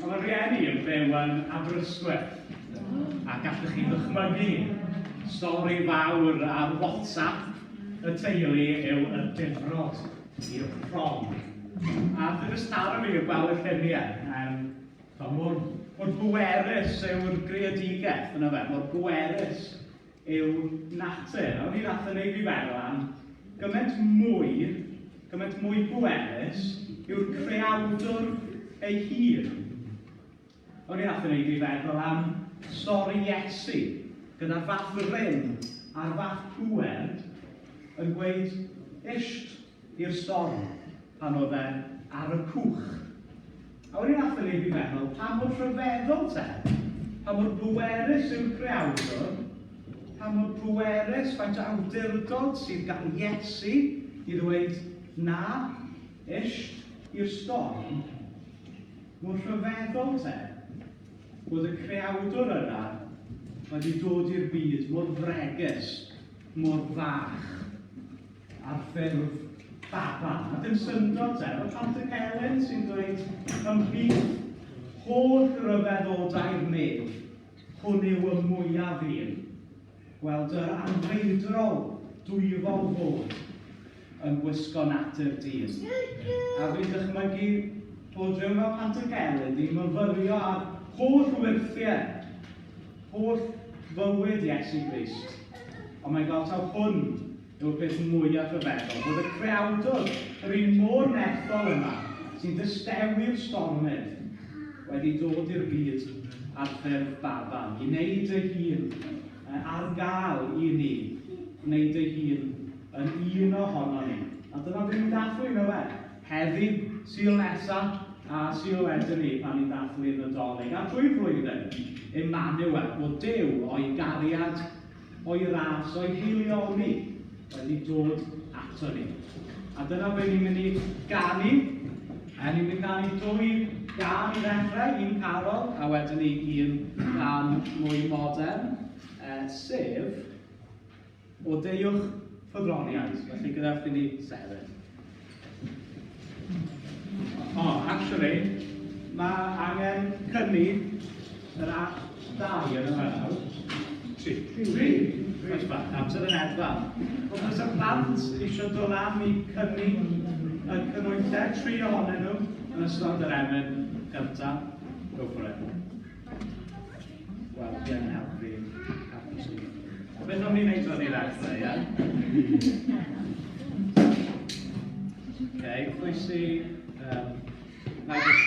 Mae rhieni yn byw yn Aberystwyth, a gallwch chi ddychmygu stori fawr ar WhatsApp y teulu yw y difrod i'r prom. A dwi jyst taro fi gweld y lluniau. Um, mor, mor bwerus yw'r greadigaeth yna fe, mor bwerus yw natur. A o'n i'n nath yn ei fi feddwl am gymaint mwy, gymaint mwy bwerus yw'r creawdwr ei hun. O'n i'n nath yn ei fi feddwl am stori Iesu, gyda'r fath rym a'r fath pŵer yn gweud isht i'r storm pan oedd e ar y cwch. A wedyn nath e wneud fi feddwl, pa mor rhyfeddol te, pa mor bwerus yw'r creawdwr, pa mor bwerus, faint o awdurdod sydd gan Iesu i ddweud na, isht i'r storm, mor rhyfeddol te, bod y creawdwr yna wedi dod i'r byd mor fregus, mor fach. Ar ffurf baban. A dim syndod te, efo Pantycelyn sy'n dweud ymhlith holl ryfeddodau'r nef, hwn yw y mwyaf un. Gweld yr anfeidrol dwyfol fod yn gwisgo natur dyn. A dwi'n dychmygu bod rhywun fel Pantycelyn di myfyrio ar holl wyrthiau, holl fywyd Iesu Grist. Ond mae'n gweld taw hwn yw'r peth mwyaf rhyfeddol, bod y Creawdwr, yr un mor nerthol yma, sy'n distewi'r stormydd, wedi dod i'r byd ar ffurf baban, i wneud ei hun ar gael i ni, gwneud ei hun yn un ohono ni. A dyna beth ni'n dathlu yna fe. Heddi, Sul nesa, a Sul wedyn ni pan ni'n dathlu Nadolig. A trwy'r flwyddyn, Emmanuel, bod Duw o'i gariad o'i ras, o'i haelioni, wedi dod ato ni. A dyna be ni'n mynd i ganu. A ni'n mynd i ganu dwy gân i ddechrau, un carol, a wedyn ni un gân mwy modern, sef O Deuwch Ffyddloniaid. Felly gadewch i ni sefyll. O, actually, mae angen cynnu yr a dau yn y nawr. Tri. Tri. Oes bach, amser yn edfan. Ond os y plant eisiau dod lan i cynnu y cynwyllau, tri ohonyn nhw yn ystod yr emyn gyntaf, go for it. Wel, fi angen help fi. Hapus i. Beth o'n i'n neud fan i ddechrau, ie? Okay, pwy sy... Um, na i just...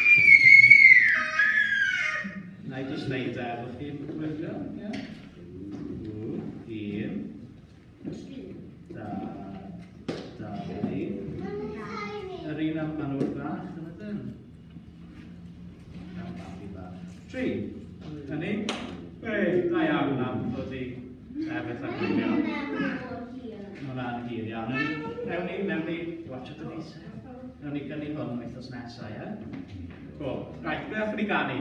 Na i just neud e efo chi, gobeithio, ie? Un, dau, dau. Yr un am manwr bach yn y dyn. Tri. Na ni. Ei, da iawn am ddod i sefyll a gwylio. Mae hwnna'n hir iawn. Newn ni, newn ni, watch at the face. Newn ni gynnu hwn wythnos nesaf, ie? Cool. Right, beth allwn ni ganu?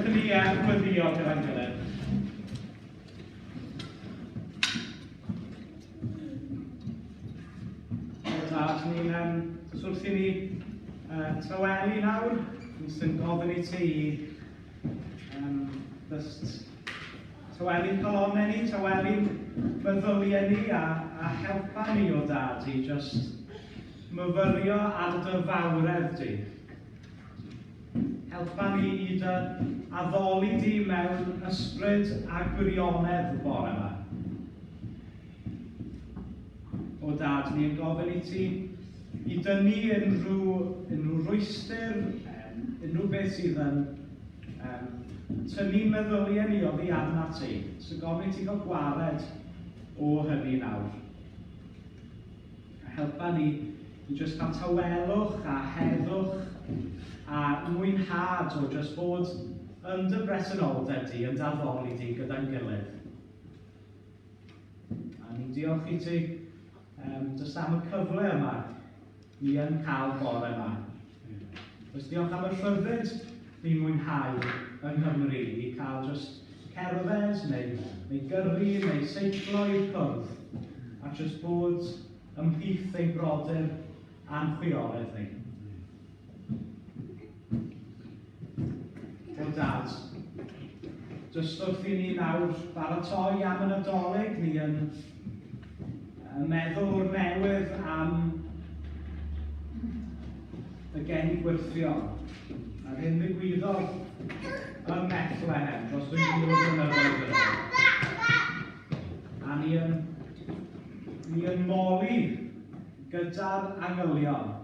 Newch ni gweddio gyda'n gilydd. O Dad, ni'n wrth i ni tawelu nawr, ni'n sy'n gofyn i ti i just tawelu calonnau ni, tawelu meddyliau ni a helpa ni o Dad i just myfyrio ar dy fawredd di. Helpa ni i dy addoli di mewn ysbryd a gwirionedd y bore yma. O Dad, ni yn gofyn i ti i dynnu unrhyw, unrhyw rwystr, unrhyw beth sydd yn um, tynnu meddyliau ni oddi arna ti. So gofyn i ti gael gwared o hynny nawr. A helpa ni i jyst cael tawelwch a heddwch a mwynhad o jyst bod yn dy bresenoldeb di, yn daddoli di gyda'n gilydd. A ni'n diolch i ti jyst am y cyfle yma ni yn cael bore yma. Jyst diolch am y rhyddid ni'n mwynhau yng Nghymru i cael jyst cerdded neu, neu gyrru neu seiclo i'r cwrdd a jyst bod ymhlith ein brodyr a'n chwiorydd ni. O Dad, jyst wrth i ni nawr baratoi am y Nadolig, ni yn meddwl o'r newydd am y geni gwyrthiol, a'r hyn ddigwyddodd ym Methlehem dros 2000 o flynyddoedd yn ôl. A ni yn, ni yn moli gyda'r angylion.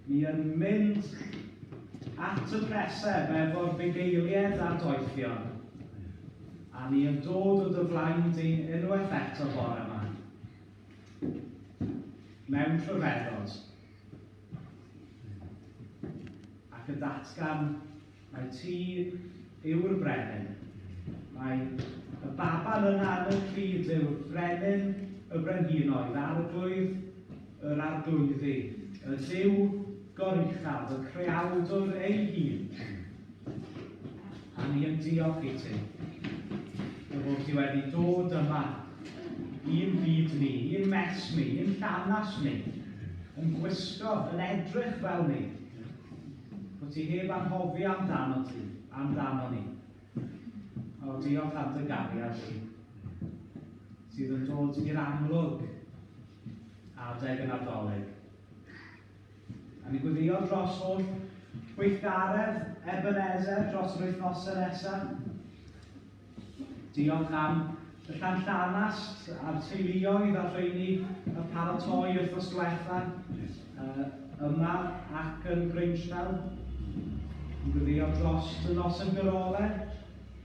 Ni yn mynd at y preseb efo'r bugeiliaid a'r doethion. A ni yn dod o dy flaen di unwaith eto bore yma. Mewn rhyfeddod. Ac yn datgan mai ti yw'r brenin. Mae y baban yna yn y cryd yw'r brenin y brenhinoedd, arglwydd yr arglwyddi, y Duw goruchaf, y creawdwr ei hun. A ni yn diolch i ti, dy fod ti wedi dod yma i'n byd ni, i'n mes ni, i'n llanas ni, yn gwisgo, yn edrych fel ni, bod ti heb anghofio amdano ti, amdano ni. O, diolch am dy gariad di, sydd yn dod i'r amlwg adeg y Nadolig. A ni'n gweddio dros holl weithgaredd Ebenezer dros yr wythnosau nesaf. Diolch am y llanllanast a'r teuluoedd a'r rheini y paratoi wythnos diwetha yma ac yn Grangetown. Yn gweddio dros y nos yn Gyrole,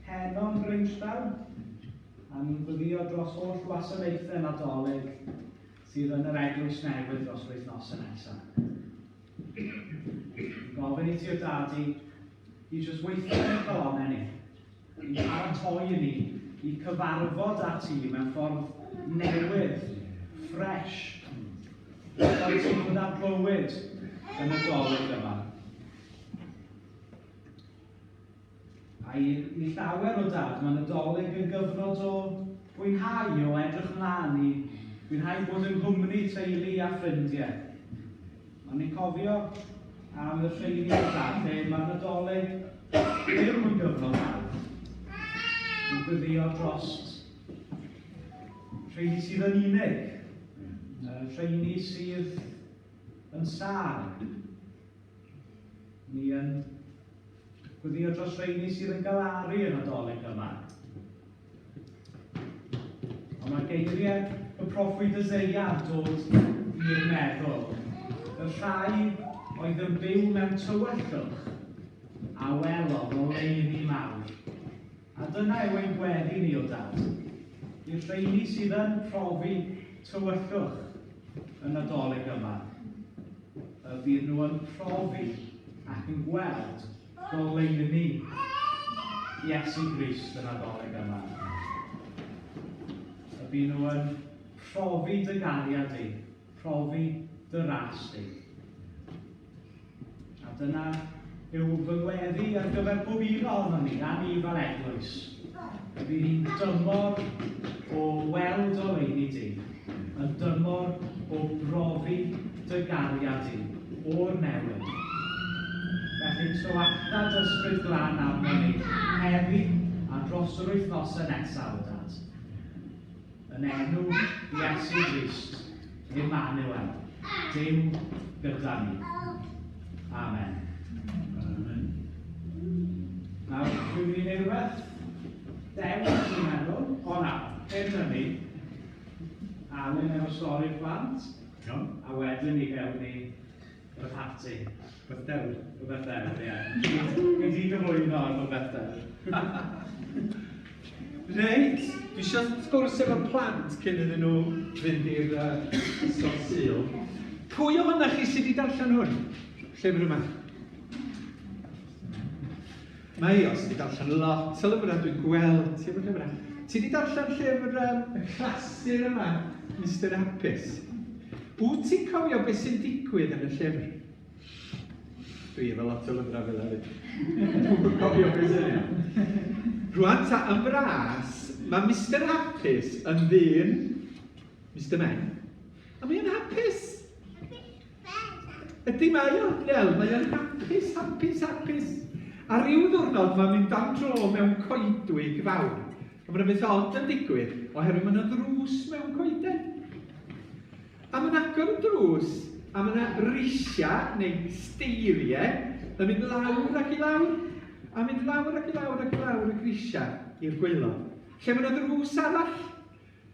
heno yn Grangetown. A ni'n gweddio dros holl wasanaethau Nadolig sydd yn yr eglwys newydd dros yr wythnosau nesaf. Gofyn i ti o Dad i, i jyst weithio yn y calonnau ni, i paratoi i ni, i cyfarfod â ti mewn ffordd newydd, ffres, fel ti'n dod â bywyd yn y dolyg yma. A i, i llawer o dad, mae Nadolig yn gyfnod o fwynhau, o edrych ymlaen i fwynhau bod yng nghwmni teulu a ffrindiau. Ond ni'n cofio am y rheini o dad lle mae'r Nadolig ddim yn gyfnod hawdd. Ni'n gweddio dros rheini sydd yn unig, rheini sydd yn sâl. Ni yn Gweddio dros rheini sydd yn galaru y Nadolig yma. Ond mae geiriau y proffwyd Eseia yn dod i'r meddwl. Y rhai oedd yn byw mewn tywyllwch a welodd oleuni mawr. A dyna yw ein gweddi ni o Dad. I'r rheini sydd yn profi tywyllwch y Nadolig yma, y bydd nhw yn profi ac yn gweld goleuni Iesu Grist y Nadolig yma. Y bydd nhw yn profi dy gariad di, profi dy ras di. A dyna yw fy ngweddi ar gyfer pob un ohonon ni, a ni fel eglwys. Y bydd hi'n dymor o weld oleuni di, yn dymor o brofi dy gariad di o'r newydd. Felly tywallta dy ysbryd glân arnon ni heddi a dros yr wythnosau nesaf, o Dad. Yn enw Iesu Grist, Emmanuel, Duw gyda ni. Amen. Amen. Nawr, dwi'n mynd i wneud rhywbeth dewis, dwi'n meddwl. O na, cyn hynny, Alun efo stori'r plant. Iawn. A wedyn ni fewn i y parti. Rhywbeth dewr. Rhywbeth dewr, ie. Dwi di gyflwyno ar rhywbeth dewr. Reit, dwi eisiau sgwrs efo'r plant cyn iddyn nhw fynd i'r ysgol Sul. Pwy ohonoch chi sydd wedi darllen hwn? Llyfr yma. Mae Eos wedi darllen lot o lyfrau, dwi'n gweld ti efo llyfrau. Ti wedi darllen llyfr um, y clasur yma, Mister Hapus? Wyt ti'n cofio beth sy'n digwydd yn y llyfr? Dwi efo lot o lyfrau fel hefyd. Dwi'n cofio beth sy'n iawn. Rwan ta, yn fras, mae Mister Hapus yn ddyn, Mister Men, a mae o'n hapus. Ydy mae o, Nel, mae o'n hapus, hapus, hapus. A ryw ddwrnod mae'n mynd am dro mewn coedwig fawr. A mae'n beth od yn digwydd, oherwydd mae yna ddrws mewn coeden. A mae'n agor y drws, a mae yna risiau neu steiriau yn mynd lawr ac i lawr, a mynd lawr ac i lawr ac i lawr y grisiau i'r gwaelod. Lle mae yna ddrws arall.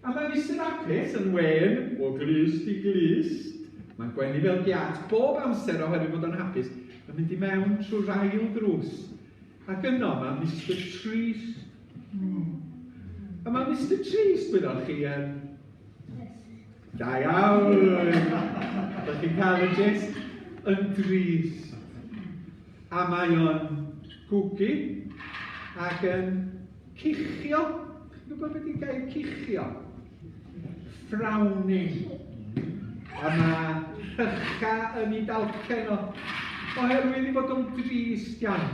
A mae Mister Hapus yn wên o glust i glust. Mae'n gwenu fel giât bob amser oherwydd bod o'n hapus. Mae'n mynd i mewn trwy'r ail ddrws. Ac yno mae Mister Trist. A mae Mister Trist, wyddoch chi, yn... Da iawn! Dych chi'n cael y gist? Yn drist. A mae o'n gwgu ac yn Cichio. Chi'n gwybod beth yw gair cichio? Frowning. A mae rhycha yn ei dalcen o, oherwydd ei fod o'n drist iawn.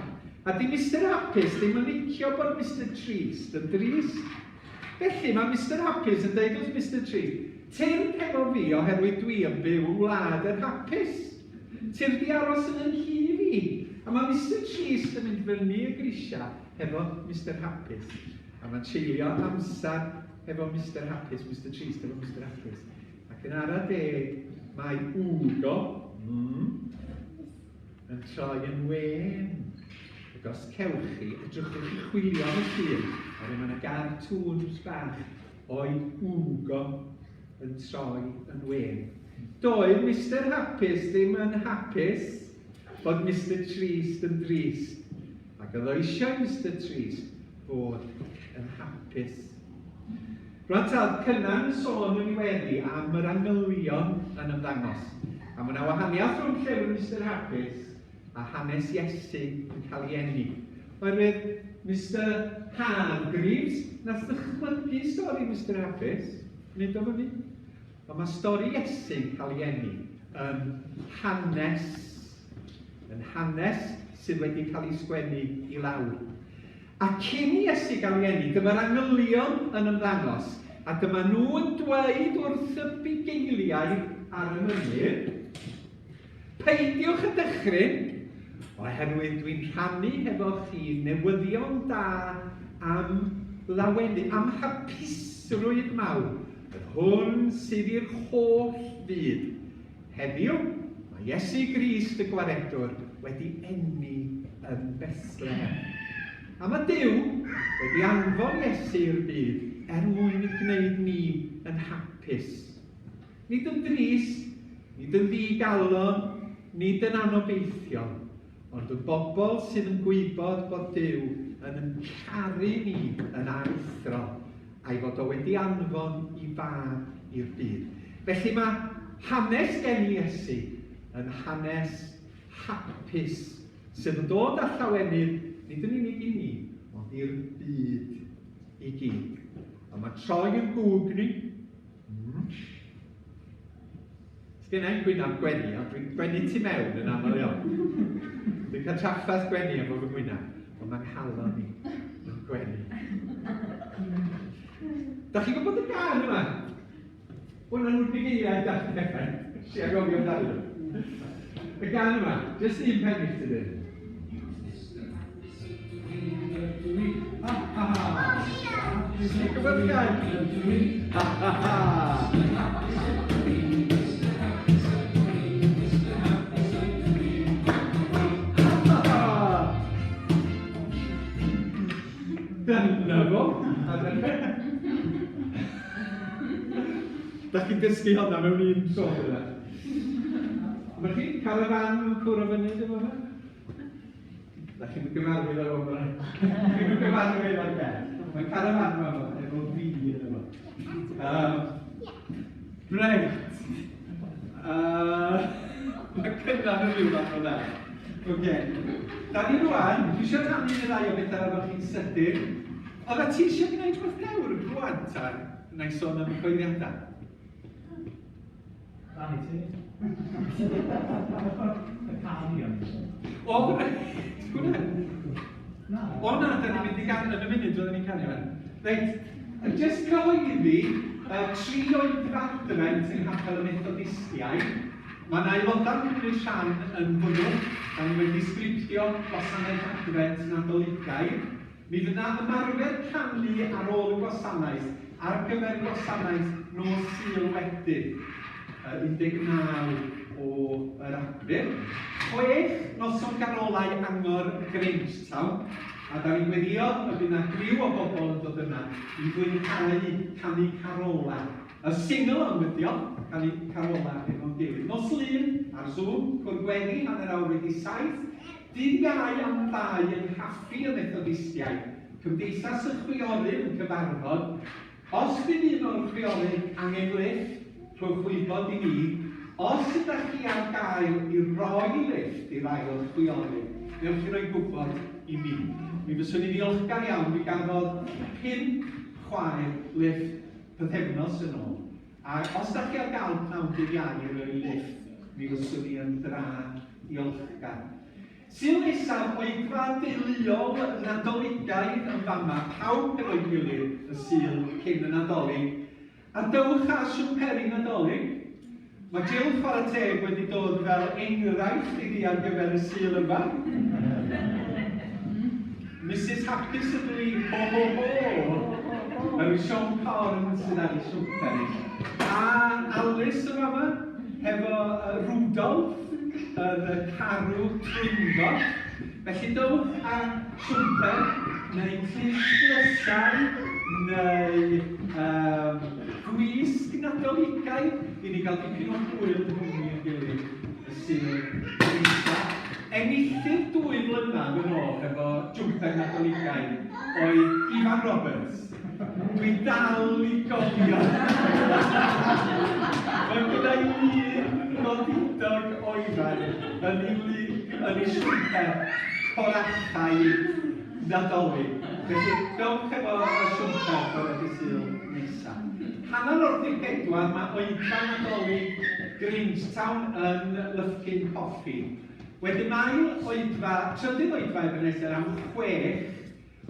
A di Mister Hapus ddim yn licio bod Mister Trist yn drist. Felly mae Mister Hapus yn deud wrth Mister Trist, tyrd hefo fi oherwydd dwi yn byw yng ngwlad yr hapus. Tyrd i aros yn yn nhŷ fi. A mae Mister Trist yn mynd fyny y grisiau hefo Mister Hapus, a mae'n treulio amser hefo Mister Hapus, Mister Trist efo Mister Hapus. Ac yn ara deg, mae Ugo mm, yn troi yn wên. Ac os cewch chi, edrychwch i chwilio am y llun, oherwydd mae yna gartŵns bach o'i Ugo yn troi yn wên. Doedd Mister Hapus ddim yn hapus bod Mister Trist yn drist. Ac oedd o eisiau i Mister Trist fod yn hapus. Rwan ta, oedd Cynan yn sôn yn ei weddi am yr angylion yn ymddangos. A mae yna wahaniaeth rhwng llyfr Mister Hapus a hanes Iesu yn cael ei eni. Oherwydd Mister Hargreaves nath ddychmygu stori Mister Hapus, wneud o fyny. Ond mae stori Iesu'n cael ei eni yn hanes Yn hanes sydd wedi cael ei sgwennu i lawr. A cyn i Iesu gael ei eni, dyma'r angylion yn ymddangos, a dyma nhw yn dweud wrth y bugeiliaid ar y mynydd, Peidiwch â dychryn, oherwydd dwi'n rhannu hefo chi newyddion da am lawenydd, am hapusrwydd mawr, yr hwn sydd i'r holl fyd. Heddiw, mae Iesu Grist y Gwaredwr wedi eni yn Bethlehem. A mae Duw wedi anfon Iesu i'r byd er mwyn ein gwneud ni yn hapus. Nid yn drist, nid yn ddi-galon, nid yn anobeithiol, ond yn bobl sydd yn gwybod bod Duw yn ein caru ni yn aruthrol a'i fod o wedi anfon i fab i'r byd. Felly mae hanes geni Iesu yn hanes hapus sydd yn dod â llawenydd nid yn unig i ni, ond i'r byd i gyd. A mae troi yn gwg ni. Sgen i'm gwynab gwenu, ond dwi'n gwenu tu mewn yn aml iawn. Dwi'n cael trafferth gwenu efo fy ngwyneb, ond mae'n nghalon i yn gwenu. Da chi'n gwybod y gân yma? Hwna nhw'r bugeiliaid da chi'n dechrau. Si a gofio amdano nhw. Y gân yma, jyst un pennill ti dweud. Ha ha ha. Ti'n gwybod y gân? Ha ha ha. Dyna fo. A dechrau. Da chi'n dysgu honna mewn un tro yna. Mae chi carafan yn cwrdd fyny dim yma? Da chi'n gyfarwydd ar ôl yna. Chi'n gyfarwydd ar beth. Mae carafan yma efo fi yn yma. Reit. Mae cynnar yn rhyw fath o dda. Oce. Da ni rwan, dwi eisiau rhannu un neu ddau o bethau efo chi'n sydyn. Oeddet ti eisiau gwneud rhywbeth dewr rwan ta? Wna i sôn am y cyhoeddiadau. Rhannu ti. Y canu am O, reit, hwnna. Na. O na, da ni'n mynd i gan yn y munud oedden ni'n canu fan. Reit, jyst cyhoeddi, tri oedfa Adfent yng Nghapel y Methodistiaid. Mae yna aelodau'n cymryd rhan yn hwnnw. Da ni wedi sgriptio gwasanaeth Adfent Nadoligaidd. Mi fydd 'na ymarfer canu ar ôl y gwasanaeth ar gyfer gwasanaeth nos Sul wedyn, 19 o Ragfyr. 6 noson garolau angor Grangetown, a da ni'n gweddïo y bydd 'na griw o bobl yn dod yna i fwynhau canu carolau. Y sing-along ydi o, canu carolau efo'n gilydd. Nos Lun, ar Zoom, cwrdd gweddi, 7:30. Dydd Iau am ddau yng Nghaffi y Methodistiaid, Cymdeithas y Chwiorydd yn cyfarfod. Os bydd un o'r chwiorydd angen lifft, rhowch wybod i mi. Os ydach chi ar gael i roi lifft i rai o'r chwiorydd, newch chi roi gwybod i mi. Mi fyswn i'n ddiolchgar iawn, mi gafodd pump chwaer lifft pythefnos yn ôl. A os dach chi ar gael pnawn dydd Iau i roi lifft, mi fyswn i yn dra diolchgar. Sul nesaf, oedfa deuluol Nadoligaidd yn fama, pawb hefo'i gilydd y Sul cyn y Nadolig. A dewch â siwmperi Nadolig. Mae Jill Chwarae Teg wedi dod fel enghraifft iddi ar gyfer y Sul yma. Misus Hapus ydw i, ho ho ho! Mae Siôn Corn sydd ar ei siwmper hi. A Alice yn fama, hefo Rudolph, yr carw trwyngoll. Felly dowch â siwmper, neu clustdlysau, neu um, gwisg Nadoligaidd, i ni gael dipyn o hwyl yng nghwmni ein gilydd y Sul nesaf. Enillydd 2 flynedd yn ôl efo jwmper Nadoligaidd oedd Ifan Roberts. Dwi dal i gofio. Mae gyda i lun godidog o Ifan yn ei, lu, yn ei siwmper corachau Nadolig. Felly, dewch efo y siwmper bore dydd Sul nesaf. 3:30 mae oedfa Nadolig Grangetown yn Lufkin Coffee. Wedyn ail oedfa, trydydd oedfa Ebenezer am 6,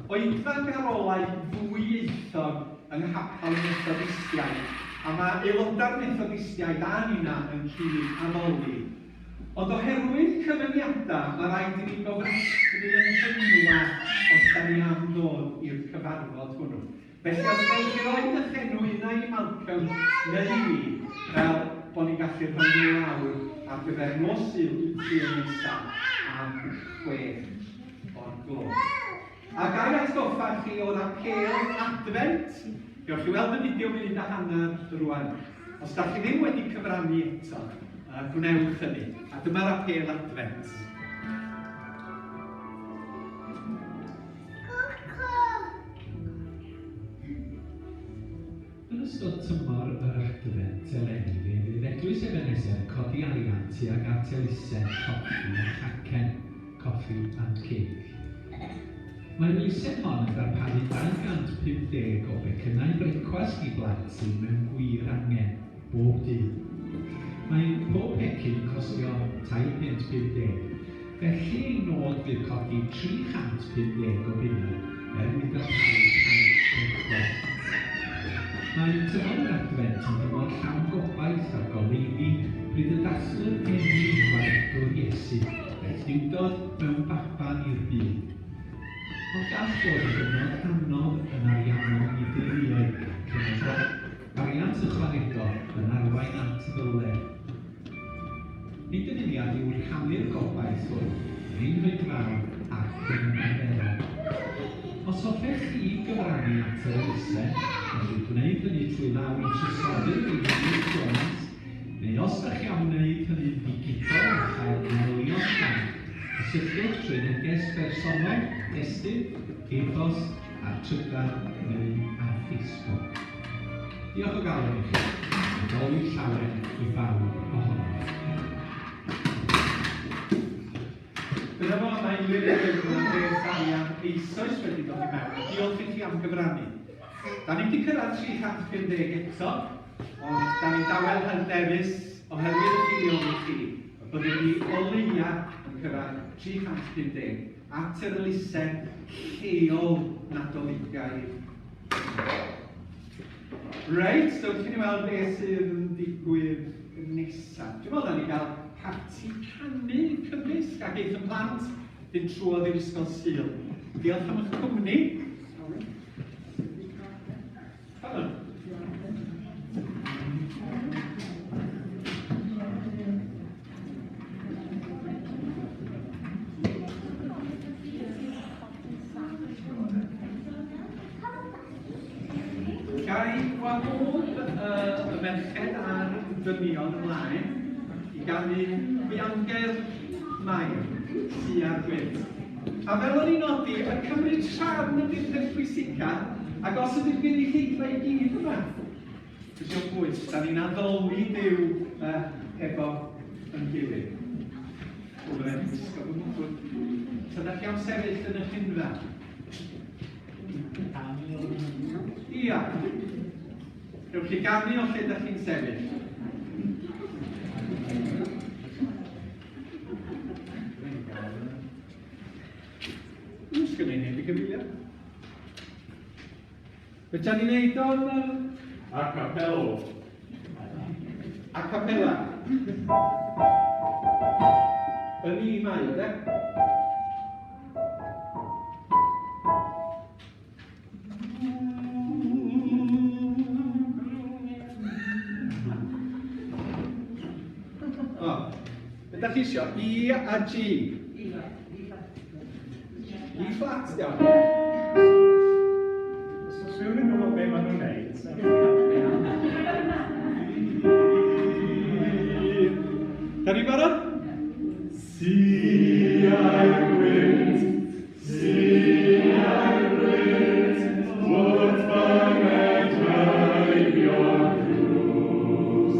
oedfa garolau ddwyieithog yng Nghapel y Methodistiaid, a mae aelodau'r Methodistiaid a ninna yn cyd addoli. Ond oherwydd cyfyngiadau, mae rhaid i ni gofrestru yn rhyngwla os da ni am ddod i'r cyfarfod hwnnw. Felly os wnewch chi roid eich enw unai i Malcolm neu i fi, fel bod ni'n gallu rhoi nhw lawr ar gyfer nos Sul, Sul nesaf am 6 o'r gloch. A ga i atgoffa chi o'r apêl Adfent? Gewch chi weld y fideo munud a hanner rwan. Os da chi ddim wedi cyfrannu eto, gwnewch hynny. A dyma'r apêl Adfent. Yn ystod tymor yr Adfent eleni fe fydd Eglwys Ebenezer yn codi arian tuag at elusen coffi a chacen, Coffee and Cake. Mae'r elusen hon yn darparu 250 o becynnau brecwast i blant sydd mewn gwir angen, bob dydd. Mae pob pecyn yn costio £3.50. Felly ein nod fydd codi 350 o bunnoedd er mwyn darparu 156. Mae tymor yr Adfent yn dymor llawn gobaith a goleuni pryd y dathlir geni Gwaredwr Iesu, aeth Duwdod mewn baban i'r byd. Ond gall fod yn gyfnod anodd yn ariannol i deuluoedd, lle mae gwariant ychwanegol yn arwain at ddyled. Ein dymuniad yw rhannu'r gobaith hwn yn ein hoedfaon ac yn ymarferol. Os hoffech chi gyfrannu at yr elusen, gellir gwneud hynny trwy law i Trysorydd Eifionydd Jones, neu os ydych chi am wneud hynny'n ddigidol a chael manylion llawn, cysylltwch trwy neges bersonol, destun, e-bost, ar Trydar neu ar Facebook. Diolch o galon i chi, a Nadolig Llawen i bawb ohonoch. Dyna fo, mae Eilir yn dweud bod yna bres arian eisoes wedi dod i mewn, a diolch i chi am gyfrannu. Da ni'm 'di cyrraedd 350 eto, ond da ni'n dawel hyderus oherwydd y haelioni chi, y byddwn ni o leia yn cyrraedd 350 at yr elusen lleol Nadoligaidd. Reit, dewch i ni weld beth sydd yn digwydd nesaf. Dwi'n meddwl da ni gael parti canu cymysg ac eith y plant fynd trwodd i'r ysgol Sul. Diolch am eich cwmni. Sorry. Come on. Ga i wahodd y merched a'r dynion ymlaen i ganu Hwiangerdd Mair, Tua'r Gwynt. A fel o'n i'n nodi, y cymryd rhan ydy'r peth pwysica, ac os ydy'r gynulleidfa i gyd yma, Ydy o'n bwys, da ni'n addoli Duw uh, hefo yn gilydd. O, fydda i'n gwisgo fy mwgwd. So, da chi am sefyll yn eich unfa? Ia. Gewch chi ganu o lle da chi'n sefyll. Ww, sgynna i neb i gyfeilio. Be da ni'n neud o'n... A cappello. A cappella. Yn i mae o, de? O, be da chi isio? E a G. E flat, iawn. Os oes rhywun yn gwybod be maen nhw'n neud. Da ni'n barod? Siai'r gwynt, siai'r gwynt, wrth fy ngedreibio'r drws.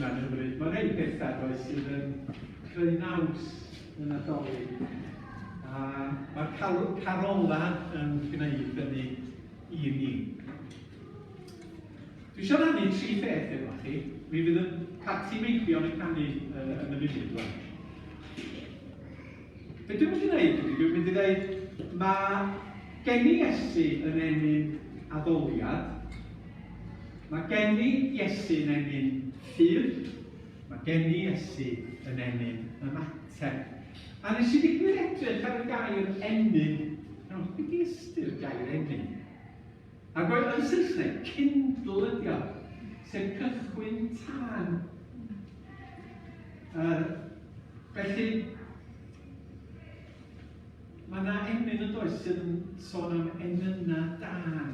hwnna'n hyfryd. Mae rhai pethau does sydd yn creu naws y Nadolig. A mae'r carola yn gwneud hynny i ni. Dwi eisiau rhannu tri pheth efo chi. Mi fydd y parti meibion yn canu yn y munud rwan. Be dwi'n mynd i wneud ydy, dwi'n mynd i ddeud, mae geni Iesu yn ennyn addoliad, mae geni Iesu yn ennyn ffydd, mae geni Iesu yn ennyn ymateb. A nes i ddigwydd edrych ar y gair ennyn. Nawr, be di ystyr gair ennyn? Ac oedd yn Saesneg, kindle ydi o, sef cychwyn tân. Felly, mae yna emyn yn does sydd yn sôn am emynau tân.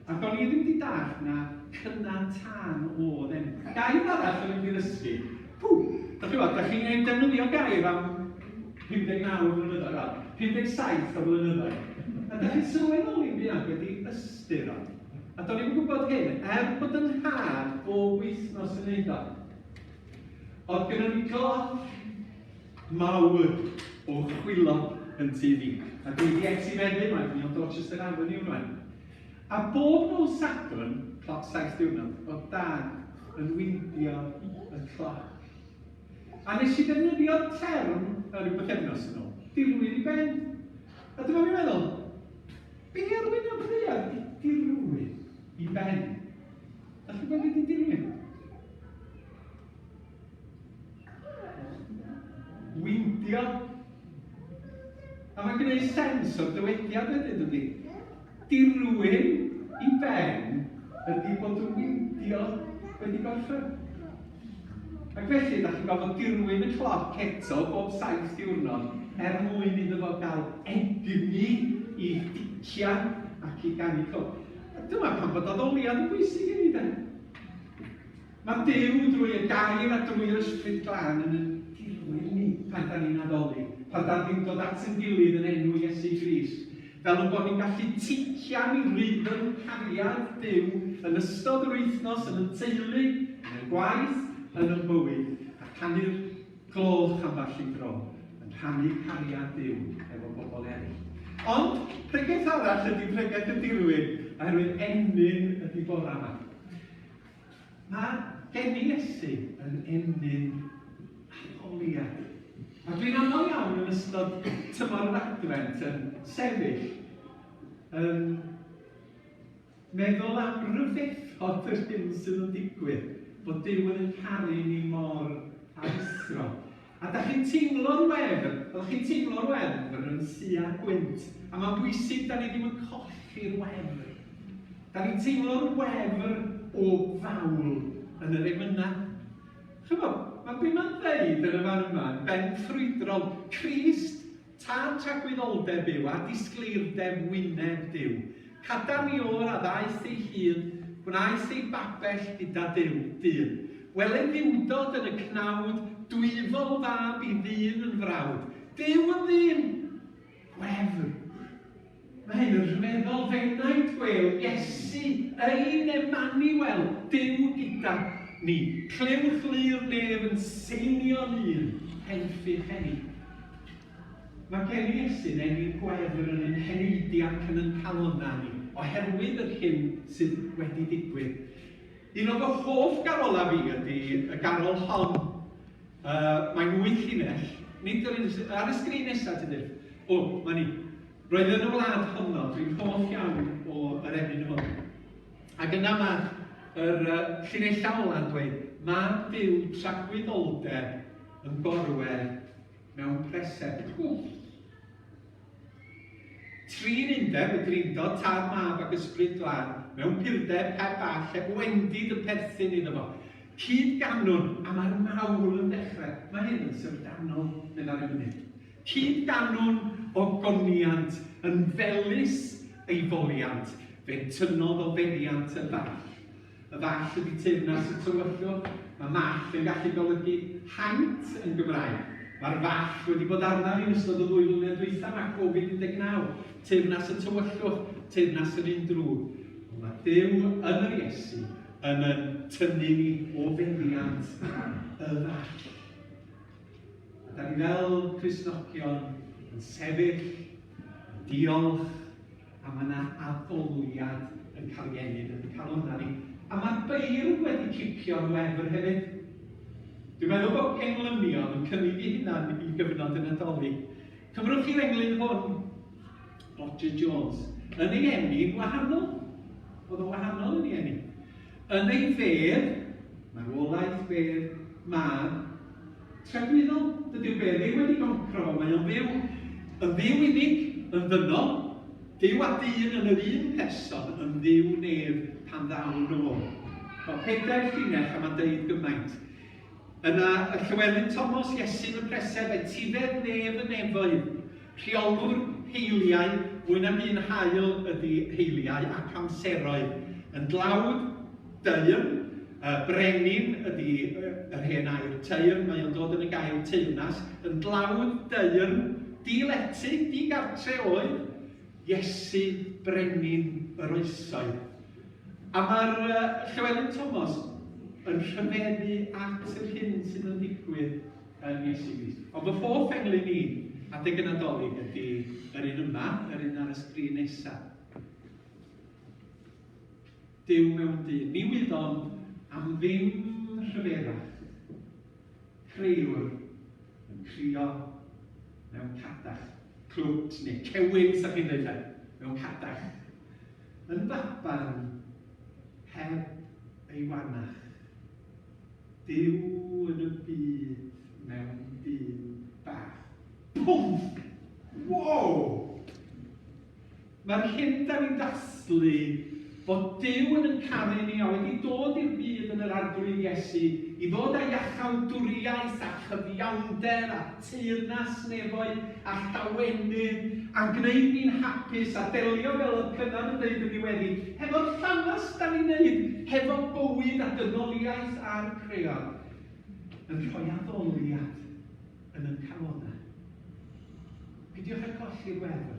Ac o'n i ddim wedi dallt na cynnau tân oedd emyn. Gair arall o'n i'n wedi ddysgu. Pw! Da chi'n gwybod, da chi'n defnyddio gair am 59 o flynyddoedd, wel, 57 o flynyddoedd. A da chi'n sylweddoli'n fuan be di ystyr o. A do'n i'm yn gwybod hyn, er bod yn nhad bob wythnos yn neud o. Oedd gynnon ni gloc mawr o chwilod yn tŷ ni. A dwi wedi etifeddu, mae ni o Dorchester Avenue rwan. A bob nos Sadwrn, cloc 7 diwrnod, oedd Dad yn wyndio y cloc. A nes i ddefnyddio'r term rhyw bythefnos yn ôl, dirwyn i ben. A dyma fi'n meddwl, be ar wyneb y ddaear ydi dirwyn i ben? Dach chi'n gwybod beth ydi dirwyn? Wyndio. A mae'n gwneud sens o'r dywediad wedyn, dydy? Dirwyn i ben ydy bod y wyndio wedi gorffen. Ac felly, da chi'n gorfod dirwyn y cloc eto bob 7 diwrnod er mwyn iddo fo gael egni i dician ac i ganu cloc. A dyma pam bod addoliad yn bwysig i ni, de. Mae Duw drwy y Gair a drwy'r Ysbryd Glân yn ein dirwyn ni pan dan ni'n addoli, pan dan ni'n dod at ein gilydd yn enw Iesu Grist, fel ein bod ni'n gallu tician i rhythm cariad Duw yn ystod yr wythnos yn ein teulu, yn ein gwaith, yn ein bywyd, a canu'r gloch ambell i dro, yn rhannu cariad Duw efo bobl eraill. Ond pregeth arall ydy pregeth y dirwyn, oherwydd ennyn ydy bora 'ma. Mae geni Iesu yn ennyn addoliad. A dwi'n aml iawn yn ystod tymor yr Adfent yn sefyll yn meddwl am ryfeddod yr hyn sydd yn digwydd, bod Duw yn ein caru ni mor aruthrol. A dach chi'n teimlo'r wefr, oeddech chi'n teimlo'r wefr yn sua'r gwynt, a mae'n bwysig da ni ddim yn colli'r wefr. Da ni'n teimlo'r wefr o fawl yn yr emynau. Chymod, mae be mae'n ddeud yn y fan yma yn benffrwydrol. Crist, Tad tragwyddoldeb yw, a disgleirdeb wyneb Duw. Cadarn i o'r a ddaeth ei hun, gwnaeth ei babell gyda Duw, dyn. Wele dduwdod yn y cnawd, dwyfol fab i ddyn yn frawd. Duw yn ddyn! Gwefr! Mae hyn yn rhyfeddol, f'enaid gwêl Iesu, ein Emaniwel, Duw gyda ni. Clywch lu'r nef yn seinio'n un, henffych eni. Mae gen i Iesu'n ennyn gwefr yn ein heneidiau ac yn ein calonnau ni, oherwydd yr hyn sydd wedi digwydd. Un o fy hoff garolau fi ydy y garol hon. Mae'n wyth llinell. Nid yr un sy ar y sgrin nesaf, Tudur. O, 'ma ni. Roedd yn y wlad honno, dwi'n hoff iawn o yr emyn hwn. Ac yna mae yr llinellau ola'n dweud, Mab Duw tragwyddoldeb yn gorwedd mewn preseb twll. Trin undeb, y Drindod, Tad, Mab ac Ysbryd Glân, mewn purdeb, heb ball, heb wendid yn perthyn iddo fo. Cyd-ganwn, a mae'r mawl yn dechrau. Mae hyn yn syfrdanol, meddai'r emynydd. Cyd-ganwn ogoniant yn felys ei foliant, fe'n tynnodd o feddiant y fall. Y fall ydy teyrnas y tywyllwch. Mae mall yn gallu golygu haint yn Gymraeg. Mae'r fall wedi bod arna ni yn ystod y ddwy flynedd dwytha 'ma, Covid 19, teyrnas y tywyllwch, teyrnas yr un drwg. Ond mae Duw yn yr Iesu. yn yn tynnu ni o feddiant y ddall. A da ni fel Cristnogion yn sefyll, yn diolch, a mae yna addoliad yn cael ei ennyn yn y calonnau ni. A mae'r beirdd wedi cipio'r wefr hefyd. Dwi'n meddwl bod englynion yn cynnig eu hunan i gyfnod y Nadolig. Cymrwch chi'r englyn hwn, Roger Jones, yn ei eni'n wahanol. Oedd o'n wahanol yn ei eni. Yn ei fedd, marwolaeth bedd mab, tragwyddol, dydy'r bedd ddim wedi goncro fo, mae o'n fyw, yn dduw unig, yn ddynol, Duw a dyn yn yr un person, yn dduw nef pan ddaw nôl. Wel, pedair llinell a mae'n deud gymaint. Yna y Llywelyn Tomos, Iesu'n y preseb, etifedd nef y nefoedd, rheolwr heiliau, fwy nag un haul ydy heiliau ac amseroedd, yn dlawd, dëyrn, y brenin ydy yr hen air teyrn, mae o'n dod yn y gair teyrnas, yn dlawd, dëyrn, di-lety, di-gartre oedd, Iesu, brenin yr oesoedd. A mae'r Llywelyn Tomos yn rhyfeddu at yr hyn sydd yn digwydd yn Iesu Grist. Ond fy hoff englyn i adeg y Nadolig ydy yr un yma, yr un ar y sgrin nesa. Duw mewn dyn. Ni wyddom am ddim rhyfeddach. Crëwr yn crio mewn cadach. Clwt neu cewyn, sa chi'n dweud e, mewn cadach. Yn faban heb ei wanach. Duw yn y byd mewn dyn bach. Pwmp! Wow! Mae'r hyn da ni'n dathlu, fod Duw yn yn caru ni a wedi dod i'r byd yn yr Arglwydd Iesu i ddod â iachawdwriaeth a chyfiawnder a teyrnas nefoedd a llawenydd a'n gwneud ni'n hapus a delio fel oedd Cynan yn deud yn ddiweddi hefo'r llanast da ni'n neud hefo bywyd a dynoliaeth a'r cread yn rhoi addoliad yn yn calonnau. Peidiwch â colli'r wefr.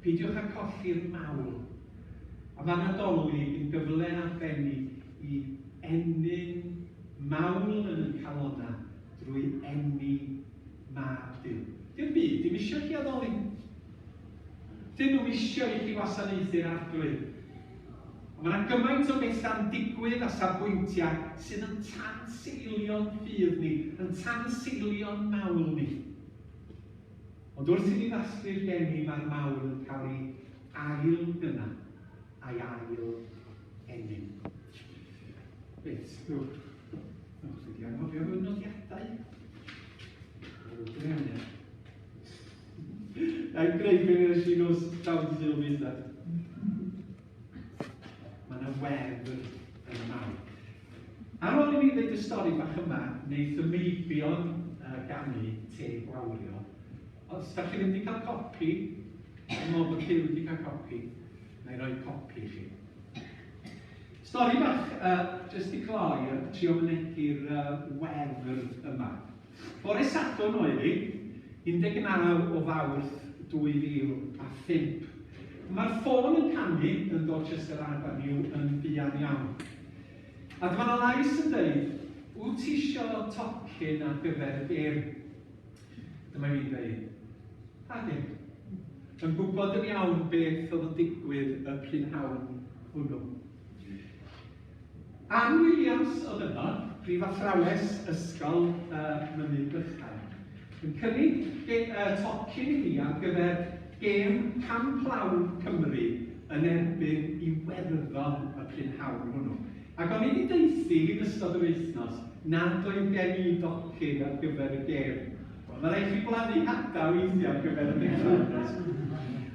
Peidiwch â colli'r mawl. A mae Nadolig yn gyfle arbennig i ennyn mawl yn ein calonnau drwy eni Mab Duw. Dyw'r byd ddim eisiau chi addoli. Dyn nhw'm eisiau i chi wasanaethu'r Arglwydd. Ond mae yna gymaint o bethau'n digwydd a safbwyntiau sydd yn tanseilio'n ffydd ni, yn tanseilio'n mawl ni. Ond wrth i ni ddathlu'r geni mae'r mawl yn cael ei ail gynna a'i ail ennyn. Reit, dw. O, dwi wedi anghofio fy nodiadau. Na'n greu be nes i nos dawn Sul dwytha. Mae yna wefr yn y mawl. Ar ôl i mi ddeud y stori bach yma, wneith y meibion ganu te gwawrio. Os da chi ddim wedi cael copi, dwi'n meddwl bod Huw wedi cael copi, na i roi copi i chi. Stori bach, jyst i gloi, a trio mynegi'r wefr yma. Bore Sadwrn oedd hi, 19 o Fawrth 2005. Mae'r ffôn yn canu yn Dorchester Avenue yn fuan iawn. A dyma 'na lais yn deud, wyt ti isio tocyn ar gyfer y gêm? Dyma fi'n deud, pa gêm? Yn gwybod yn iawn beth oedd yn digwydd y prynhawn hwnnw. Ann Williams oedd yno, prifathrawes ysgol uh, Mynydd Bychan, yn cynnig ge, uh, tocyn i mi ar gyfer gêm Camplawn Cymru yn erbyn Iwerddon y prynhawn hwnnw. Ac o'n i wedi deuthu yn ystod yr wythnos nad oedd gen i docyn ar gyfer y gêm. Wel, mae rhaid chi blannu hadau weithiau ar gyfer y pethau, does?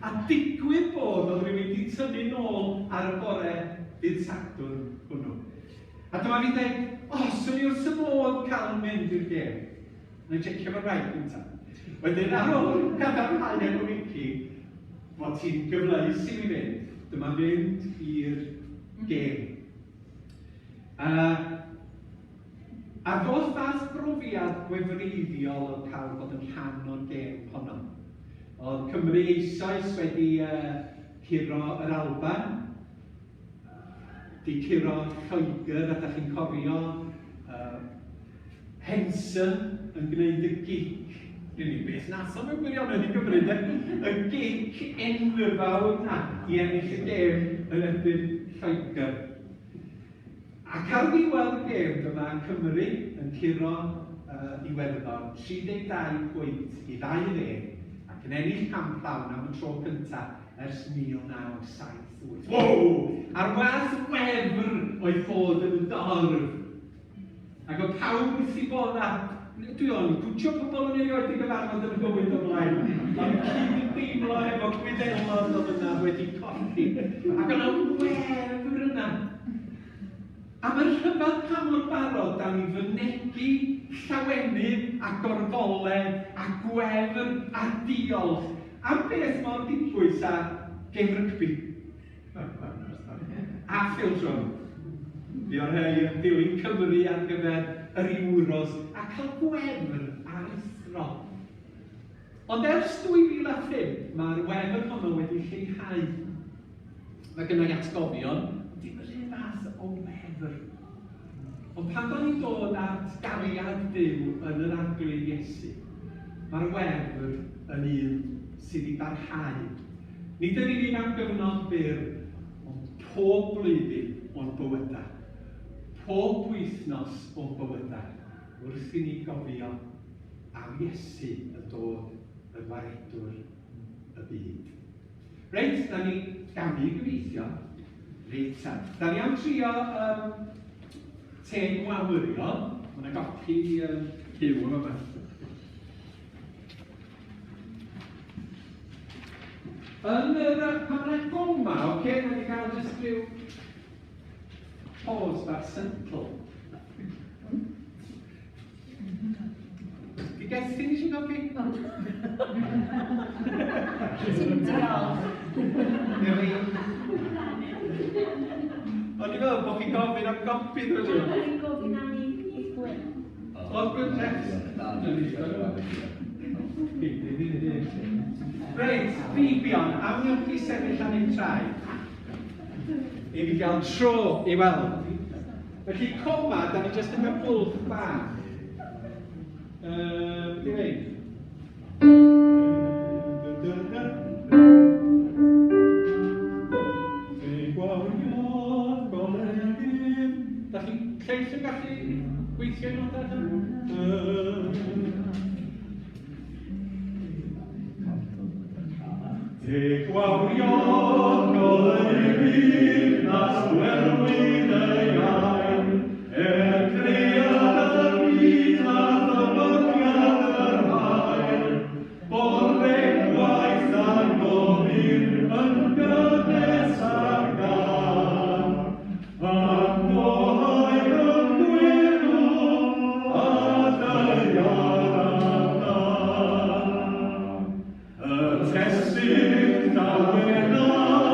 A digwydd bod oedd rhywun wedi tynnu nôl ar y bore dydd Sadwrn hwnnw. A dyma fi'n dweud, o, oh, swn i wrth y modd cael mynd i'r gêm. Na i jecio fy wraig gyntaf. Wedyn, ar ôl cadarnhau efo Mickey fod ti'n gyfleus i mi fynd, dyma fynd i'r gêm. A A'r holl fath brofiad gwefreiddiol oedd cael bod yn rhan o'r gêm honno. Oedd Cymru eisoes wedi uh, curo yr Alban. 'di curo Lloegr, a da chi'n cofio uh, Henson yn gwneud y gic. Dwi'n unig beth nath o mewn gwirionedd i Gymru, de? Y gic enfawr na i ennill y gêm yn erbyn Lloegr. Ac ar ddiwedd y gêm dyma Cymru yn curo uh, Iwerddon 32 pwynt i 20 ac yn ennill camp llawn am y tro cyntaf ers 1978. Wow! A'r fath wefr oedd bod yn y dorf. Ac oedd pawb wrth i bodda. Dwi o'n i gwtio pobl o'n i erioed wedi gyfarfod yn y bywyd o blaen. Ond cyd-deimlo efo Gwyddelod oedd yna wedi colli. Ac o'na wefr yna. A mae'n rhyfedd pa mor barod da ni fynegi llawenydd a gorfoledd a gwefr a diolch am beth mor dibwys â gêm rygbi. A Phil Jones. Fuodd rhai yn dilyn Cymru ar gyfer yr Euros a cael gwefr aruthrol. Ond ers 2005 mae'r wefr honno wedi lleihau. Mae gynna i atgofion, ond dim yr un fath o wefr. Ond pan da ni'n dod at gariad Duw yn yr Arglwydd Iesu, mae'r wefr yn un sydd i barhau. Nid yn unig am gyfnod byr, ond pob blwyddyn o'n bywydau, pob wythnos o'n bywydau, wrth i ni gofio am Iesu yn dod yn waredwr y byd. Reit, da ni gamu gobeithio. Reit ta. Da ni am trio um, te gwawrio. Mae yna gopi um, Huw yma. Yn yr, pan mae'n goma, oce, okay, na ni gael jyst rhyw pause bach subtle. Di Gethin eisiau gopi? Ti'n diolch. O'n i'n meddwl bod chi'n gofyn am gopi. O'n i'n gofyn am i Gwyn. Oedd Gwyn Jeffs? Reit, Feibion, am wnewch chi sefyll ar ein traed? I fi gael tro i weld. Felly coma, da ni jyst yn cael bwlch bach. Beth i wneud? Da chi'n lleill yn gallu gweithio i nodau? Teg wawrion goleuni byd nas gwelwyd ei ain, er cread y byd a thybygiad yr haul, bore gwaith a'r gofyn yn gynnes ar gân, Pan fo'ai yn gwenu a ddaear a dân. Y testun dawelaf.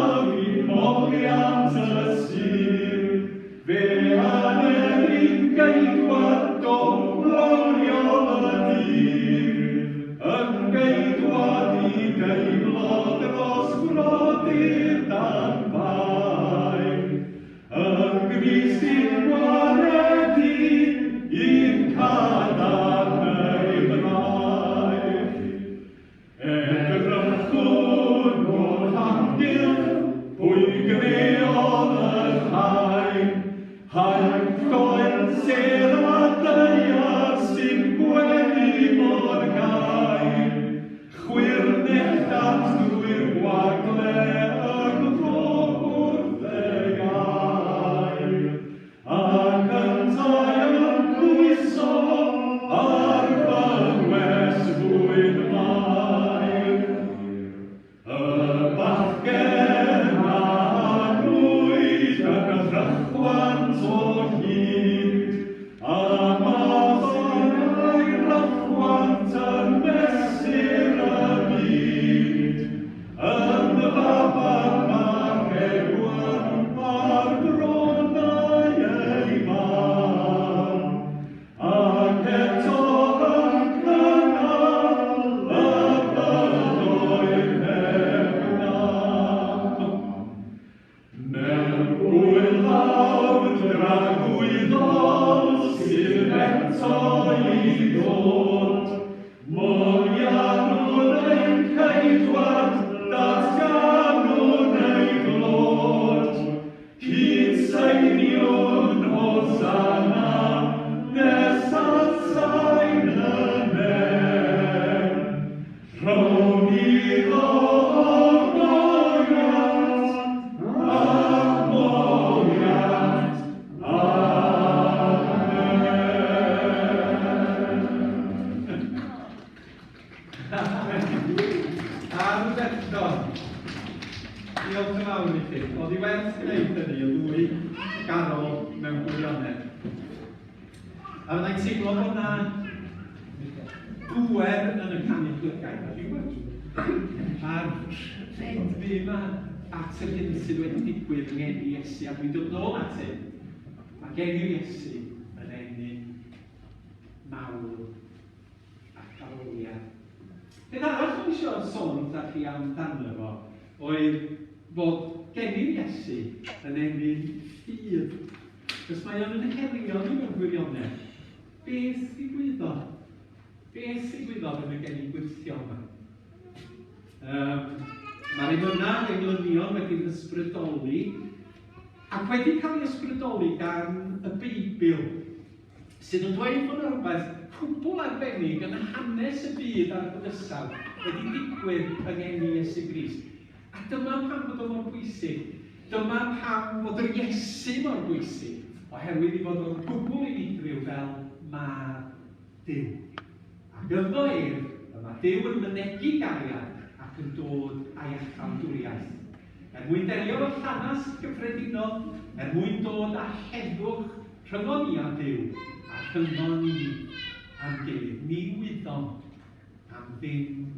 i chi. Oedd i werth gwneud hynny, y ddwy garol mewn gwirionedd. A fyddai'n teimlo bod na bŵer yn y canu plygain. A'r rhedfu yma at yr hyn sydd wedi digwydd yng ngeni Iesu, a dwi'n dod nôl at hyn. Mae geni'r Iesu yn ennyn mawl ac addoliad. Peth arall o'n eisiau sôn wrthach chi amdano fo oedd fod geni'r Iesu yn ennyn ffydd. Cos mae o'n yn herio ni mewn gwirionedd. Beth ddigwyddodd? Beth ddigwyddodd yn y geni gwyrthiol yma? Mae'r emynau a'r englynion wedi'n hysbrydoli ac wedi cael ei ysbrydoli gan y Beibl, sydd yn dweud bod yna rhywbeth cwbl arbennig yn hanes y byd a'r bydysawd wedi digwydd yng ngeni Iesu Grist. A dyma pam bod o mor bwysig. Dyma pam fod yr Iesu mor bwysig, oherwydd ei fod o'n gwbl unigryw fel mab Duw. Ac ynddo ef, y mae Duw yn mynegi gariad ac yn dod â'i iachawdwriaeth. Er mwyn delio efo llanast gyffredinol, er mwyn dod â heddwch rhyngon ni a Duw, a rhyngon ni a'n gilydd. Ni wyddom am ddim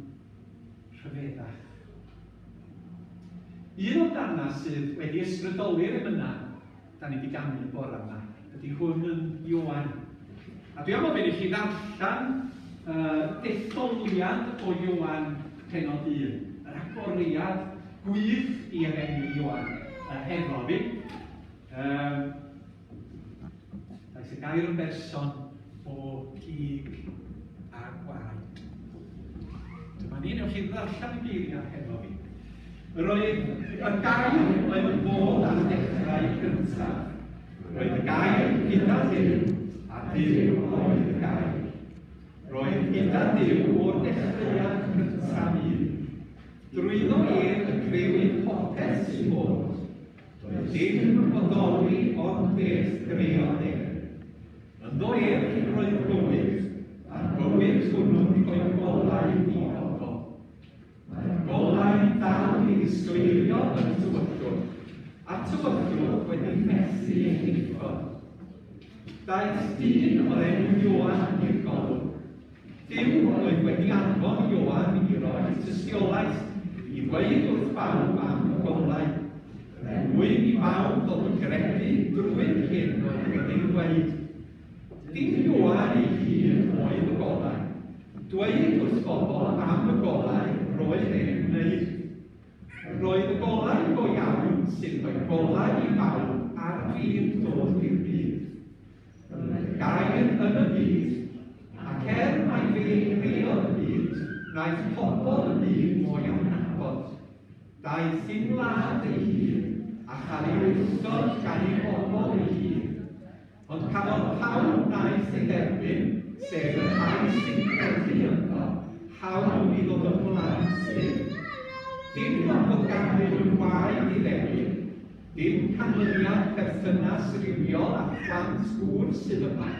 rhyfeddach. Un o'r darnau sydd wedi ysbrydoli'r emynau da ni wedi ganu y bore yma ydy hwn yn Ioan. A dwi am ofyn i chi ddarllen detholiad o Ioan penod 1, yr agoriad gwych i Efengyl Ioan hefo fi. Daeth y gair yn berson o gig a gwaed. Dyma ni, newch chi ddarllen y geiriau hefo fi. Yr oedd y gair oedd yn bod ar y dechrau cyntaf. Roedd y gair gyda Duw, a Duw oedd y gair. Roedd gyda Duw o'r dechreuad cyntaf un. Drwyddo ef y crëwyd popeth sy'n bod. Doedd dim yn bodoli ond beth greodd ef. Ynddo ef roedd bywyd, a'r bywyd hwnnw'n rhoi golau i bobl. Mae'r golau'n dal i ddisgleirio yn y tywyllwch, a'r tywyllwch wedi methu ei ddiffodd. Daeth dyn o'r enw Ioan i'r golwg. Duw oedd wedi anfon Ioan i roi tystiolaeth, i ddweud wrth bawb am y golau, er mwyn i bawb ddod i gredu drwy'r hyn oedd wedi ei ddweud. Dim Ioan ei hun oedd y golau. Dweud wrth bobl am y golau roedd e'n wneud. Roedd y golau go iawn sy'n rhoi golau i bawb ar fin dod i'r byd. Roedd y gair yn y byd, ac er mai fe greodd y byd, wnaeth pobl y byd mo'i adnabod. Daeth i'w wlad ei hun, a chael ei wrthod gan ei bobl ei hun. Ond cafodd pawb wnaeth ei dderbyn, sef y rhai sy'n credu ynddo, hawl i ddod yn blant Duw. Dim ond bod ganddyn nhw waed i ddewis, dim canlyniad perthynas rywiol â phlant gŵr sydd yma.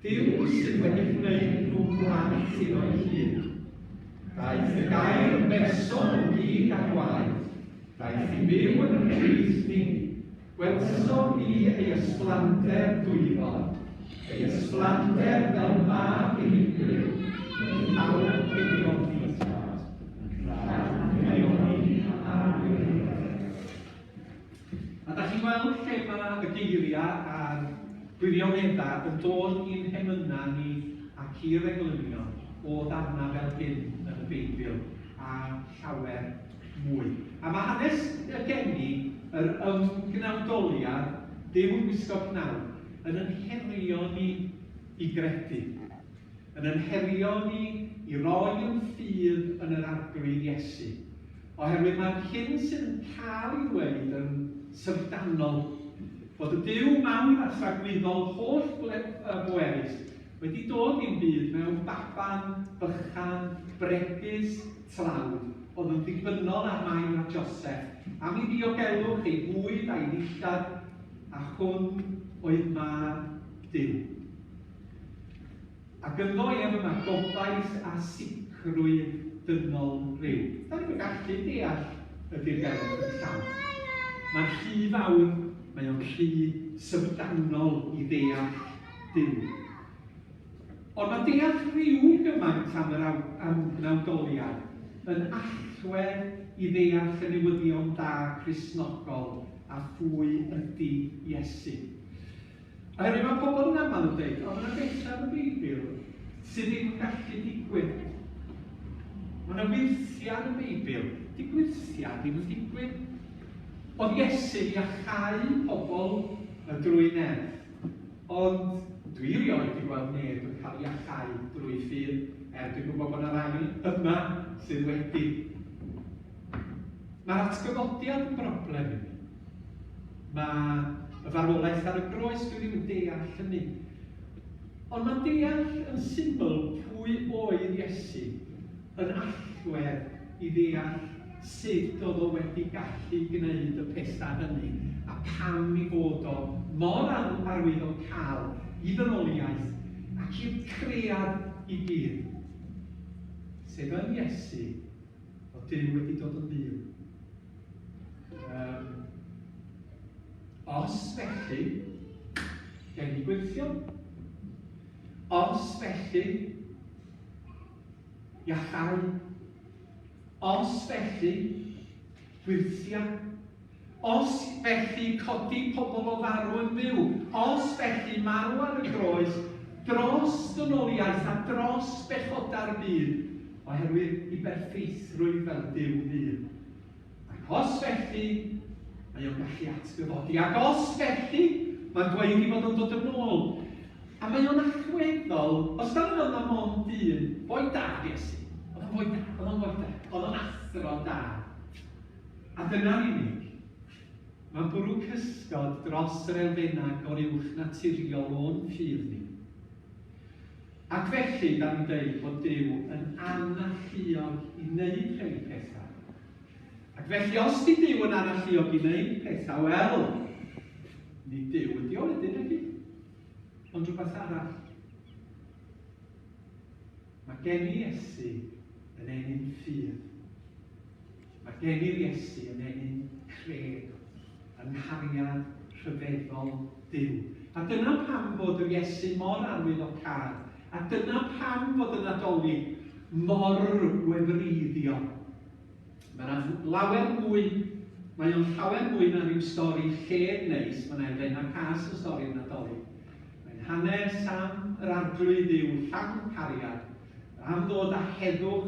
Duw sydd wedi gwneud nhw'n blant iddo'i hun. Daeth y gair yn berson o gig a gwaed. Daeth i fyw yn y plith ni. Gwelsom ni ei ysblander dwyfol, ei ysblander fel mab unigryw, yn llawn haelioni, yn llawn haelioni a gwirionedd. A da chi'n gweld lle mae y geiriau a'r gwirioneddau yn dod i'n hemynau ni ac i'r englynion o ddarnau fel hyn yn y Beibl a llawer mwy. A mae hanes y geni, yr ymgnawdoliad, Duw yn gwisgo cnawd, yn yn herio ni i gredu. Yn yn herio ni i roi yn ffydd yn yr Arglwydd Iesu. Oherwydd mae'r hyn sydd yn cael ei ddweud yn syfrdanol, fod y Duw mawr a thragwyddol holl bwerus wedi dod i'n byd mewn baban bychan, bregus, tlawd, oedd yn ddibynnol ar Mair a Joseff am ei ddiogelwch, ei fwyd a'i ddillad, a hwn oedd mab Duw. Ac ynddo ef y mae gobaith a sicrwydd dynol ryw. Da ni'm yn gallu deall y dirgelwch yn llawn. Mae'n rhy fawr, mae o'n rhy syfrdanol i ddeall Duw. Ond mae deall rhyw gymaint am yr am gnawdoliad yn allwedd i ddeall y newyddion da Cristnogol a phwy ydy Iesu. Oherwydd mae pobl yn aml yn dweud, o, mae yna bethau yn y Beibl sydd ddim yn gallu digwydd. Mae yna wyrthiau yn y Beibl. Di gwyrthiau ddim yn digwydd. Oedd Iesu i achau pobl drwy nerth, ond dwi rioed wedi gweld neb yn cael ei achau drwy ffydd, er dwi'n gwybod bod yna rai yma sydd wedi. Mae'r atgyfodiad yn broblem i mi. Mae y farwolaeth ar y groes, dwi ddim yn deall hynny. Ond mae deall yn syml pwy oedd Iesu yn allwedd i ddeall sut oedd o wedi gallu gwneud y pethau hynny a pam ei fod o mor arwyddocaol i ddynoliaeth ac i'r cread i gyd. Sef yn Iesu, Oedd Duw wedi dod yn fyw. Um, os felly, gen i gweithio. Os felly, iachau. Os felly, gwyrthiau. Os felly, codi pobl o farw yn fyw. Os felly, marw ar y groes dros ddynoliaeth a dros bechodau'r byd, oherwydd i berffeithrwydd fel Duw hun. Ac os felly, mae o'n gallu atgyfodi. Ac os felly, mae'n dweud ei fod o'n dod yn ôl. A mae o'n allweddol, os da ni'n meddwl na mond un, boi da, Iesu. Oedd o'n foi da, oedd o'n foi da, oedd o'n athro da. A dyna'r unig. Mae'n bwrw cysgod dros yr elfennau goruwchnaturiol o'n ffydd ni. Ac felly, da ni'n deud bod Duw yn analluog i wneud rhei pethau. Ac felly, os di Duw yn analluog i wneud pethau, wel, nid Duw ydi o wedyn, nag Ond rhywbeth arall. Mae gen i Iesu yn ennyn ffydd. Mae gen i'r Iesu yn ennyn cred yng nghariad rhyfeddol Duw. A dyna pam fod yr Iesu mor arwyddocaol. A dyna pam fod y Nadolig mor wefreiddiol. Mae yna lawer mwy, mae o'n llawer mwy na rhyw stori lled neis, mae yna elfennau cas yn stori'r Nadolig. Mae'n hanes am yr Arglwydd Dduw llawn cariad, am ddod â heddwch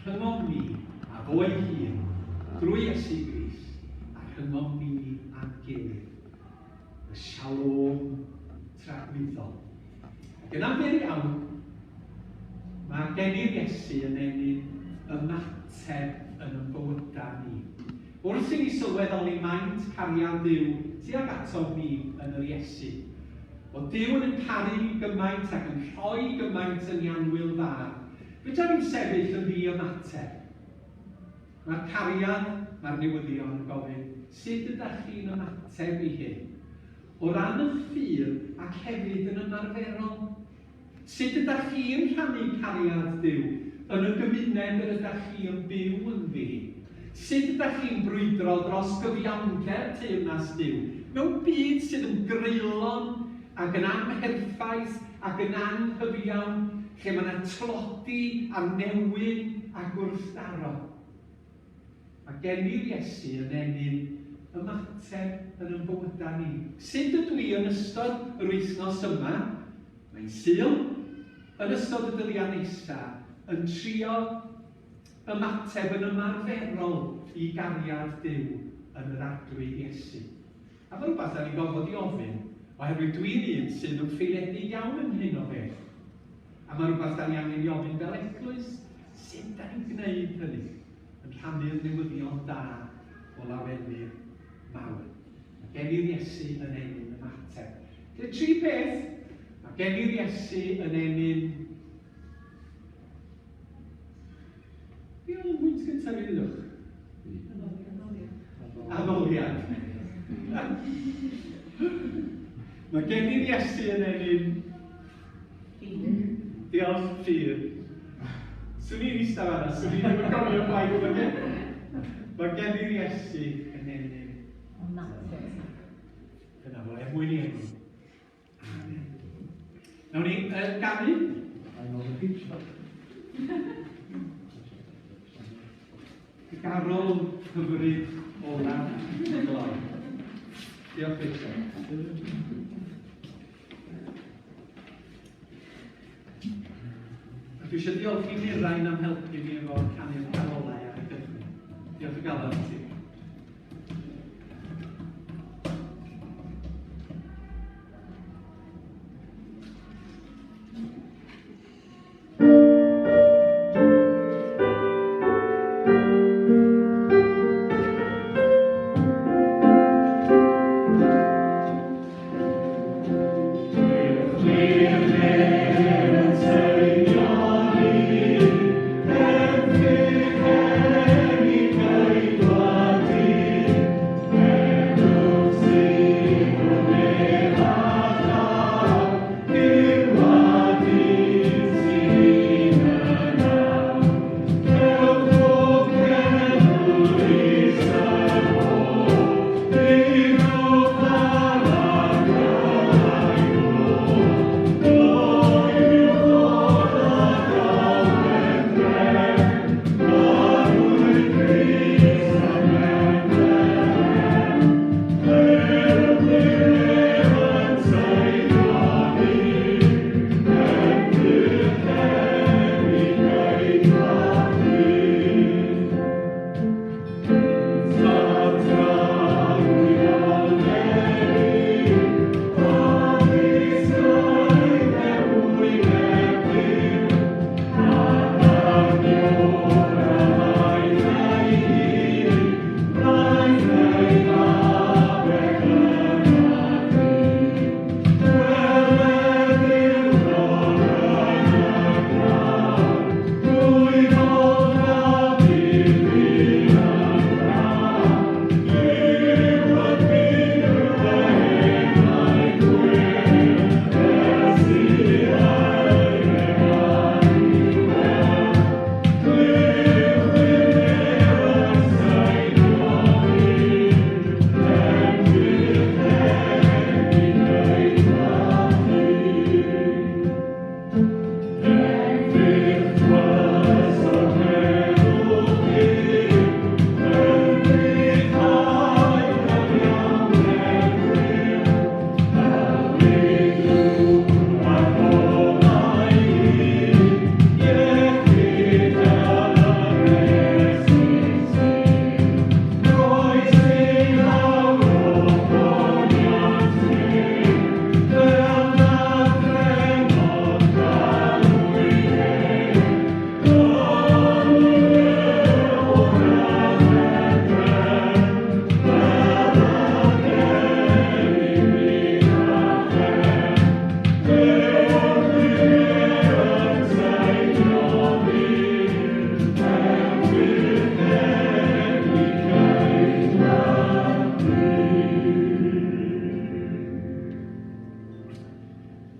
rhyngom ni a fo ei hun, drwy Iesu Grist, a rhyngom ni a'n gilydd. Y shalom tragwyddol. Ac yna'n fyr iawn, mae geni'r Iesu yn ennyn ymateb yn ein bywydau ni. Wrth i ni sylweddoli maint cariad Duw tuag atom ni yn yr Iesu, bod Duw yn ein caru ni gymaint ac yn rhoi gymaint yn ei annwyl Fab, fedra ni'm sefyll yn ddi-ymateb. Mae'r cariad, mae'r newyddion yn gofyn, sut ydach chi'n ymateb i hyn? O ran y ffydd ac hefyd yn ymarferol. Sut ydach chi'n rhannu cariad Duw yn y gymuned yr ydach chi yn byw ynddi? Sut ydach chi'n brwydro dros gyfiawnder teyrnas Duw mewn byd sydd yn greulon ac yn amherffaith ac yn anghyfiawn, lle mae yna tlodi a newyn a gwrthdaro? Mae gen i'r Iesu yn ennyn ymateb yn yn bywydau ni. Sut ydw i yn ystod yr wythnos yma, mae'n Sul, yn ystod y dyddiau nesa, yn trio ymateb yn ymarferol i gariad Duw yn yr Arglwydd Iesu? A mae rhywbeth da ni'n gorfod i ofyn, oherwydd dwi'n un sydd yn ffaeledig iawn yn hyn o beth. A mae rhywbeth da ni angen i ofyn fel eglwys, sut da ni'n gwneud hynny? Yn rhannu'r newyddion da o lawenydd mawr. Mae gen i'r Iesu yn ennyn ymateb. Felly tri peth, mae gen i'r Iesu yn ennyn. Be oedd y pwynt gyntaf i ddudwch? Addoliad. Mae gen i'r Iesu yn ennyn. Diolch, ffydd. Swn i'n eistedd fanna, swn i ddim yn cofio chwaith. Mae gen i'r Iesu yn ennyn. canu? Y garol hyfryd olaf i gloi. Diolch Rachel. A dwi eisiau diolch i Mirain am helpu fi efo canu'r carolau ar y cychwyn. Diolch o galon i ti.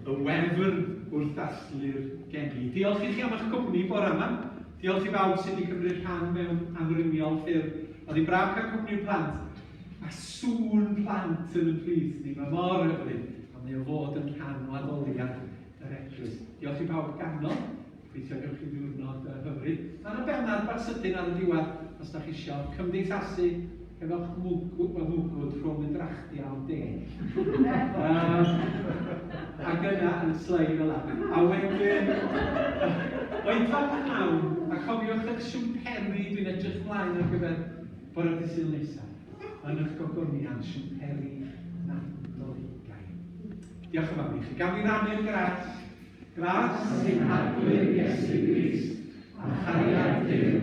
Y wefr wrth ddathlu'r geni. Diolch i chi am eich cwmni bore yma. Diolch i bawb sydd wedi cymryd rhan mewn amrywiol ffyrdd. Oedd hi'n braf cael cwmni'r plant. Mae sŵn plant yn y plith ni, mae mor hyfryd, a mae o fod yn rhan o addoliad yr eglwys. Diolch i bawb ganol. Gobeithio gewch chi ddiwrnod hyfryd. Mae yna bennad bach sydyn ar y diwedd os da chi isio cymdeithasu efo'ch mwgwd rhwng y drachtiau o de. Um, ac yna yn slei fel la. A wedyn, oedfa pnawn, a cofiwch eich siwmperi, dwi'n edrych mlaen ar gyfer bore dydd Sul nesaf, yn eich gogoniant siwmperi Nadoligaidd. Diolch yn fawr i chi. Gawn ni rannu'r gras. Gras sy'n Arglwydd Iesu Grist, a chariad Duw,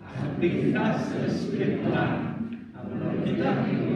a chymdeithas yr Ysbryd Glân, a fyddo gyda chi.